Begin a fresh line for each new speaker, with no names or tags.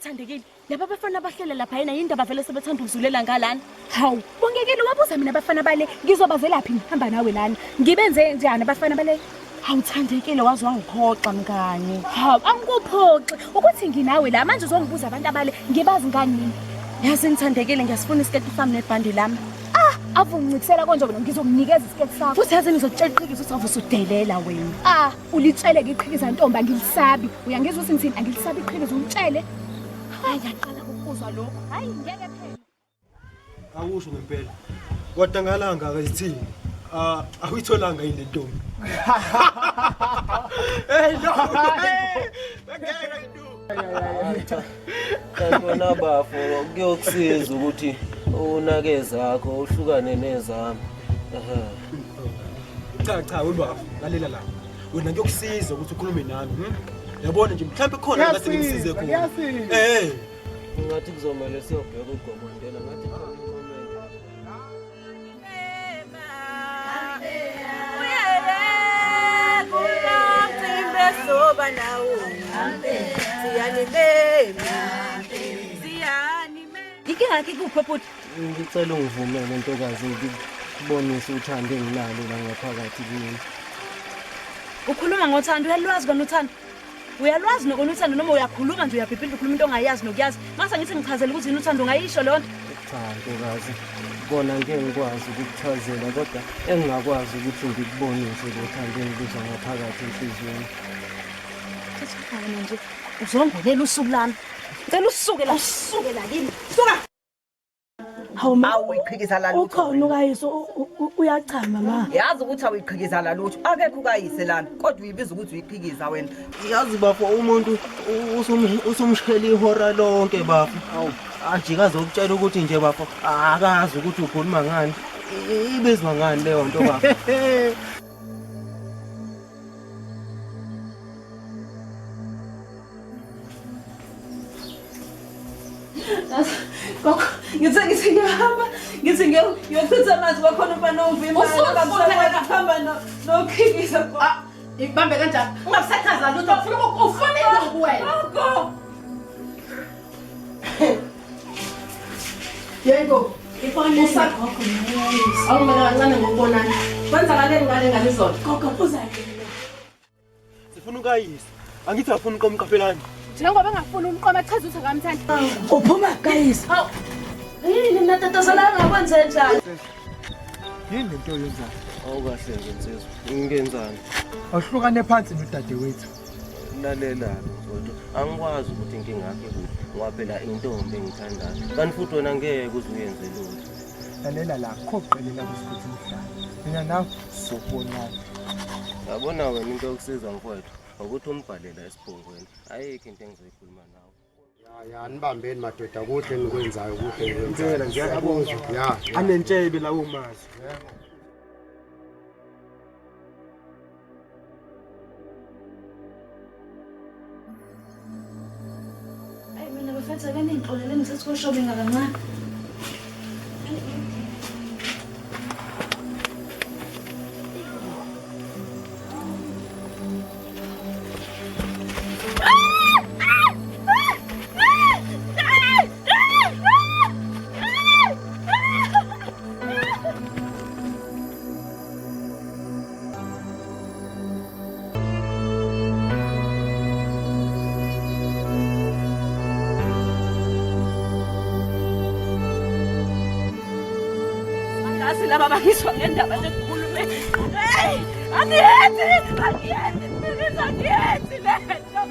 Thandekile, laba bafana abahlele lapha yena yindaba vele sebethanda ukuzulela ngalana. Hawu, bongekile wabuza mina abafana bale, ngizobazelaphi ngihamba nawe lana. Ngibenze njani abafana bale? Hawu Thandekile waze wangiphoxa mngani. Hawu, angikuphoxi ukuthi nginawe la manje uzongibuza abantu abale ngibazi ngani mina. Yazi ngithandekile ngiyasifuna isiketi sami nebhandi lami. Ah, avungicikisela konje wena ngizokunikeza isiketi sakho. Futhi yazi ngizokutshela iqiniso ukuthi avusudelela wena. Ah, Ulitshele ke iqhikiza ntombi angilisabi. Uyangizwa ukuthi ngithini? Angilisabi iqhikiza ulitshele. Hayi ngiyaqala ukuzwa lokho. Hayi ngeke phela.
Awusho ngempela. Wadangalanga akazithini. Ah, awuyitholanga yini le ntombi? Hey no. Ngeke into.
Kanti wena bafo kuyokusiza ukuthi unake zakho uhlukane nezami. Ehhe.
Cha cha webafo, lalela la. Wena kuyokusiza ukuthi ukhulume nami. Yabona nje mhlawumbe khona la sengisize khona.
Eh. Ngathi kuzomele siyobheka ugobondela ngathi khona inkomelo.
Soba nawo siyanimema siyanimema
Inkinga yakhe ikuphi bhuti?
Ngicela ungivumele ntokazi ngikubonise uthando enginalo la ngaphakathi kumina.
Ukhuluma ngothando, uyalwazi kona uthando. Uyalwazi nokona uthando noma uyakhuluma nje uyabhibhidla ukhuluma into ongayazi nokuyazi. Mase ngithi ngichazele ukuthi yini uthando ungayisho leyo nto.
Cha ntokazi, kona ngeke ngikwazi ukukuchazela kodwa engingakwazi ukuthi ngikubonise lo thando engiluzwa ngaphakathi enhliziyweni.
Thatha nje uzongonela usuku lami. Ngicela usuke la, usuke la kimi. Suka!
Hawu ma.
Awuyiqhikiza la lutho.
Ukhona ukayise uyachama ma.
Yazi ukuthi awuyiqhikiza la lutho. Akekho ukayise lana kodwa uyibiza ukuthi uyiqhikiza wena.
Yazi bafo umuntu usumshela ihora lonke bafo. Awu ajika azokutshela ukuthi nje bafo akazi ukuthi ukhuluma ngani. Ibizwa ngani leyo nto bafo.
Gogo, ngithe ngithi ngihamba, ngithi ngiyochitha amanzi kwakhona umfana ongivimbayo. Usufuna hamba nokhikisa.
Ah, ibambe kanjani? Ungabusachaza lutho, ufuna ufuna induku wena.
Gogo.
Yebo. Awungibeka kancane ngokubonana. Kwenzakaleni ngale ngane izolo?
Gogo uzalile.
Sifuna ukayise. Angithi afuna uqoma uqaphelani.
Njengoba engafuni umqoma chaza ukuthi akamthandi.
Uphuma kayise.
Hawu. Yini mina tatazela ngakwenze njani?
Yini lento oyenzayo?
Awukahle nje nsizwa. Ngingenzani?
Awuhlukane phansi nodadewethu.
Lalela-ke mfowethu, angikwazi ukuthi inkinga yakho ikuphi ngoba phela intombi engithandayo. Kanti futhi wena ngeke uze uyenze lutho.
Lalela la, khoqelela kusigodi umhlaba. Mina nawe sizobonana.
Yabona wena into yokusiza mfowethu ukuthi umbhalela esibhongweni. Ayikho into engizoyikhuluma nawe.
Ya ya nibambeni madoda kuhle enikwenzayo kuhle
Impela
enikwenzayo.
ngiyakuzwa.
Ya. ya.
Anentshebe lawo mazwi.
Hayi mina bafethu ake ningixolele ngisathi koshopping kancane. Angazi laba bangiswa ngendaba nje ngikhulume. Hey, angiyenzi, angiyenzi, angiyenzi lento.